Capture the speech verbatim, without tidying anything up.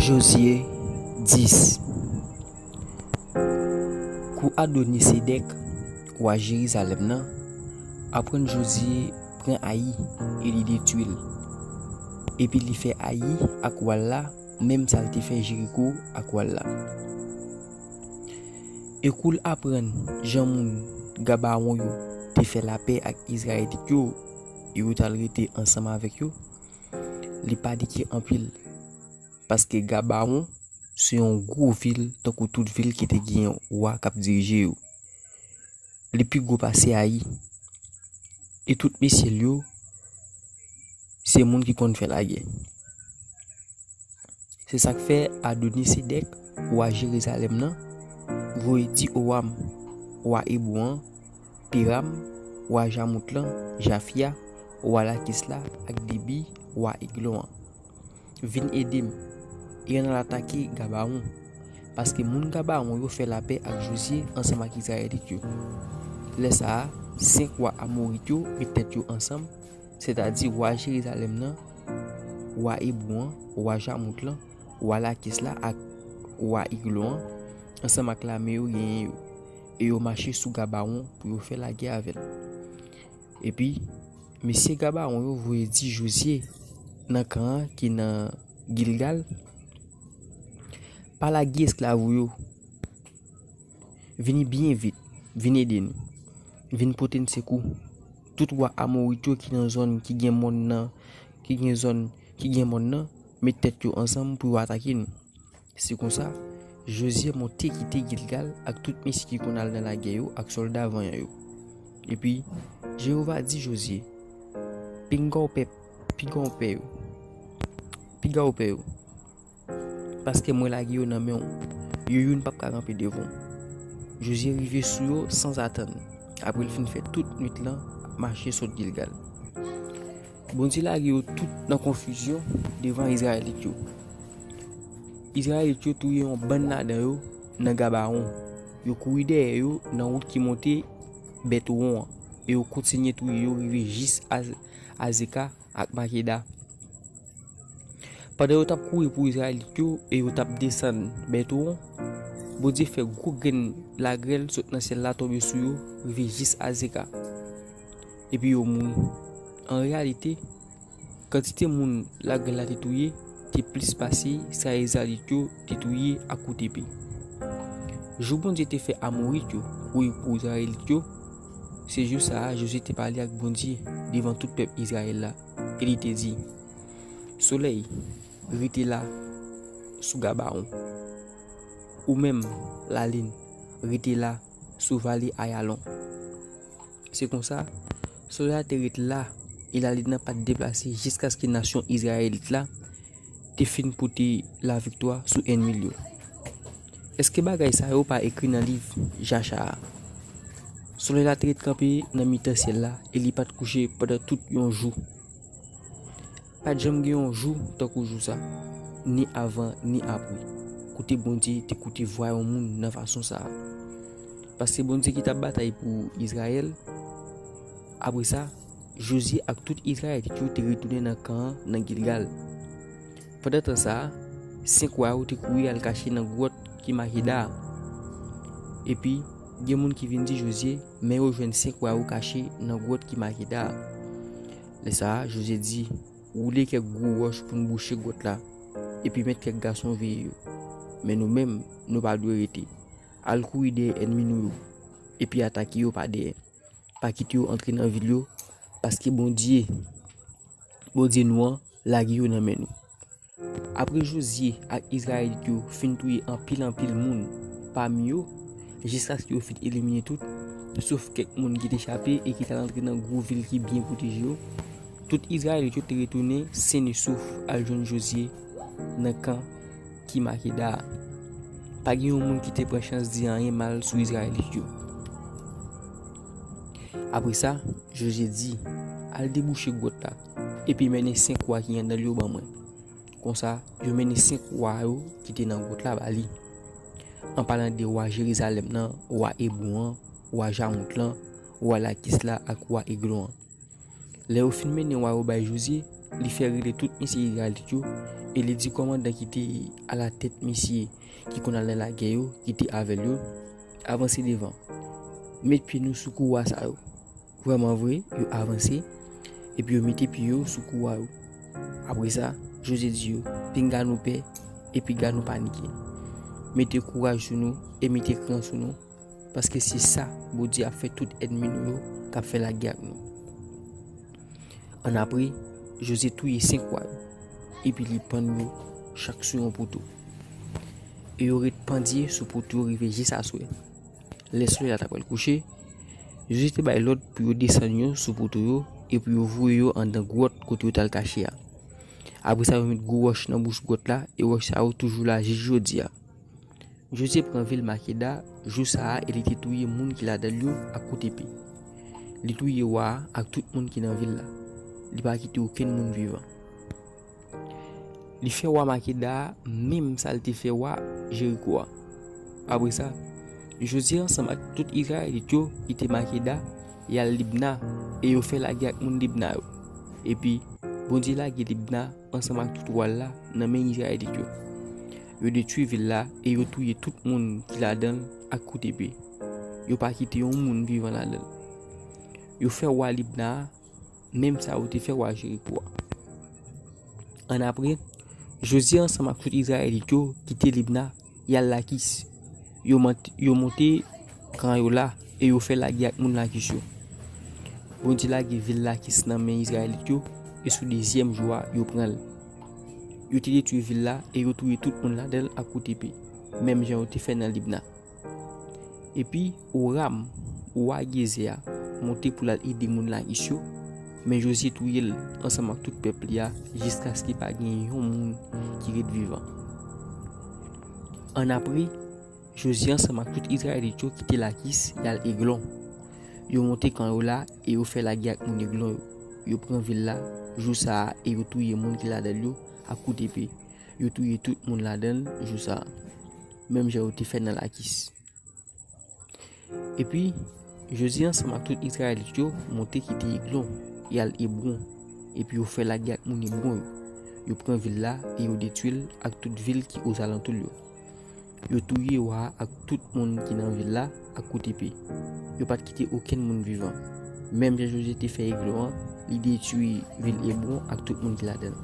Jozye dis. Kou Adonisedèk, wa Jerizalèm nan, aprann Jozye pran Ayi e li detwi l. Epi li fè Ayi ak wa l la menm sa l te fè Jeriko ak wa l la. E kou l aprann jan moun Gabawon yo te fè lapè ak Izrayelit yo, e yo t al rete ansanm avèk yo, li panike anpil, paske Gabawon se yon gwo vil tankou tout vil ki te gen wa k ap dirije yo. Li pi gwo pase Ayi. E tout mesye l yo, se moun ki konn fè lagè. Se sa k fè Adonisedèk, wa Jerizalèm nan, voye di Owam, wa Ebwon an, Piram, wa Jamout lan, Jafya, wa Lakis la, ak Debi, wa Eglon an, vin ede m, e ann al atake Gabawon, paske moun Gabawon yo fè lapè ak Jozye ansanm ak Izrayelit yo. Lè sa a, senk wa Amorit yo met tèt yo ansanm, sètadi wa Jerizalèm nan, wa Ebwon an, wa Jamout lan, wa Lakis la ak wa Eglon an, ansanm ak lame yo genyen yo, e yo mache sou Gabawon pou yo fè lagè avè l. Epi, mesye Gabawon yo voye di Jozye nan kan an ki nan Gilgal, pa lage esklav ou yo. Vini byen vit, vin ede nou. Vin pote n sekou. Tout wa Amorit yo ki nan zòn ki gen mòn nan, ki gen zòn ki gen mòn nan, met tèt yo ansanm pou yo atake nou. Se konsa, Jozye monte kite Gilgal ak tout mesye ki konn al nan lagè yo ak sòlda vanyan yo. Epi, Jewova di Jozye, Pinga w pè, piga w pè yo. Piga w pè yo. Paske mwen lage yo nan men w. Yo youn p ap ka kanpe devan w. Jozye rive sou yo sanzatann, apre l fin fè tout nwit lan ap mache sot Gilgal. Bondye lage yo tout nan konfizyon devan Izrayelit yo. Izrayelit yo touye yon bann ladan yo nan Gabawon. Yo kouri dèyè yo nan wout ki monte Bètowon an, e yo kontinye touye yo rive jis Az-, Azeka ak Makeda. Pandan yo t ap kouri pou Izrayelit yo e yo t ap desann Bètowon, Bondye fè gwo grenn lagrèl sot nan syèl la tonbe sou yo, rive jis Azeka. Epi yo mouri. An reyalite, kantite moun lagrèl la te touye te plis pase sa Izrayelit yo te touye ak kout epe. Jou Bondye te fè Amorit yo kouri pou Izrayelit yo, se jou sa a Jozye te pale ak Bondye devan tout pèp Izrayèl la, e li te di, Solèy, rete la sou Gabawon. Ou menm, lalin, rete la sou vale Ayalon. Se konsa, solèy la te ret la, e lalin nan pa t deplase jiskaske nasyon Izrayelit la te fin pote laviktwa sou ènmi l yo. Èske bagay sa yo pa ekri nan liv Jacha a? Solèy la te ret kanpe nan mitan syèl la, e li pa t kouche pandan tout yon jou. Pa t janm gen yon jou tankou jou sa, ni avan, ni apre, kote Bondye te koute vwa yon moun nan fason sa a. Paske Bondye ki t ap batay pou Izrayèl. Apre sa, Jozye ak tout Izrayelit yo te retounen nan kan an nan Gilgal. Pandan tan sa a, senk wa yo te kouri al kache nan gwòt ki Makeda a. Epi, gen moun ki vin di Jozye, Men yo jwenn senk wa yo kache nan gwòt ki Makeda a. Lè sa a, Jozye di, Woule kèk gwo wòch pou n bouche gwòt la, epi met kèk gason veye yo. Men nou menm, nou pa dwe rete. Al kouri dèyè ènmi nou yo, epi atake yo pa dèyè. Pa kite yo antre nan vil yo, paske Bondye, Bondye nou an, lage yo nan men nou. Apre Jozye ak Izrayelit yo fin touye anpil anpil moun pami yo, jiskaske yo fin elimine tout, sof kèk moun ki te chape e ki t al antre nan gwo vil ki byen pwoteje yo, tout Izrayelit yo te retounen sen e sof al jwenn Jozye nan kan ki Makeda a. Pa gen yon moun ki te pran chans di anyen mal sou Izrayelit yo. Apre sa, Jozye di, Al debouche gwòt la, epi mennen senk wa ki anndan l yo ban mwen. Konsa, yo mennen senk wa yo ki te nan gwòt la ba li, an palan de wa Jerizalèm nan, wa Ebwon an, wa Jamout lan, wa Lakis la ak wa Eglon an. Lè yo fin mennen wa yo bay Jozye, Li fè rele tout mesye Izrayelit yo, e li di kòmandan ki te alatèt mesye ki konn al nan lagè yo, ki te avè l yo, avanse devan. Met pye nou sou kouwa sa yo. Vrèman vre, yo avanse, epi yo mete pye yo sou kouwa yo. Apre sa, Jozye di yo, pinga nou pè, e piga nou panike. Mete kouraj sou nou, e mete kran sou nou, paske se sa Bondye ap fè tout ènmi nou yo k ap fè lagè ak nou. Annapre, Jozye touye senk wa yo, epi li pann yo chak sou yon poto. E yo ret pandye sou poto yo rive jis aswè. Lè solèy la t apral kouche, Jozye te bay lòd pou yo desann yo sou poto yo e pou yo voye yo anndan gwòt kote yo t al kache a. Apre sa, yo met gwo wòch nan bouch gwòt la, e wòch sa yo toujou la jis jodi a. Jozye pran vil Makeda jou sa a e li te touye moun ki ladan l yo ak kout epe. Li touye wa a ak tout moun ki nan vil la. Li pa kite okenn moun vivan. Li fè wa Makeda a menm sa l te fè wa Jeriko a. Apre sa, Jozye ansanm ak tout Izrayelit yo kite Makeda, y al Libna, e yo fè lagè ak moun Libna yo. Epi, Bondye lage Libna ansanm ak tout wa l la nan men Izrayelit yo. Yo detwi vil la e yo touye tout moun ki ladan l ak kout epe. Yo pa kite yon moun vivan ladan l. Yo fè wa Libna a menm sa yo te fè wa Jeriko a. Annapre, Jozye ansanm ak tout Izrayelit yo kite Libna, y al Lakis. Yo mont-, yo monte kan yo la e yo fè lagè ak moun Lakis yo. Bondye lage vil Lakis nan men Izrayelit yo, e sou dezyèm jou a, yo pran l. Yo te detwi vil la e yo touye tout moun ladan l ak kout epe, menm jan yo te fè nan Libna. Epi, Oram, wa Gezè a, monte pou l al ede moun Lakis yo, men Jozye touye l ansanm ak tout pèp li a, jiskaske pa gen yon moun ki ret vivan. Annapre, Jozye ansanm ak tout Izrayelit yo kite Lakis, y al Eglon. Yo monte kan yo la e yo fè lagè ak moun Eglon yo. Yo pran vil la jou sa a e yo touye moun ki ladan l yo ak kout epe. Yo touye tout moun ladan l jou sa a, menm jan yo te fè nan Lakis. Epi, Jozye ansanm ak tout Izrayelit yo monte kite Eglon, y al Ebwon, epi yo fè lagè ak moun Ebwon yo. Yo pran vil la e yo detwi l ak tout vil ki ozalantou l yo. Yo touye wa a ak tout moun ki nan vil la ak kout epe. Yo pa t kite okenn moun vivan. Menm jan Jozye te fè Eglon an, li detwi vil Ebwon ak tout moun ki ladan l.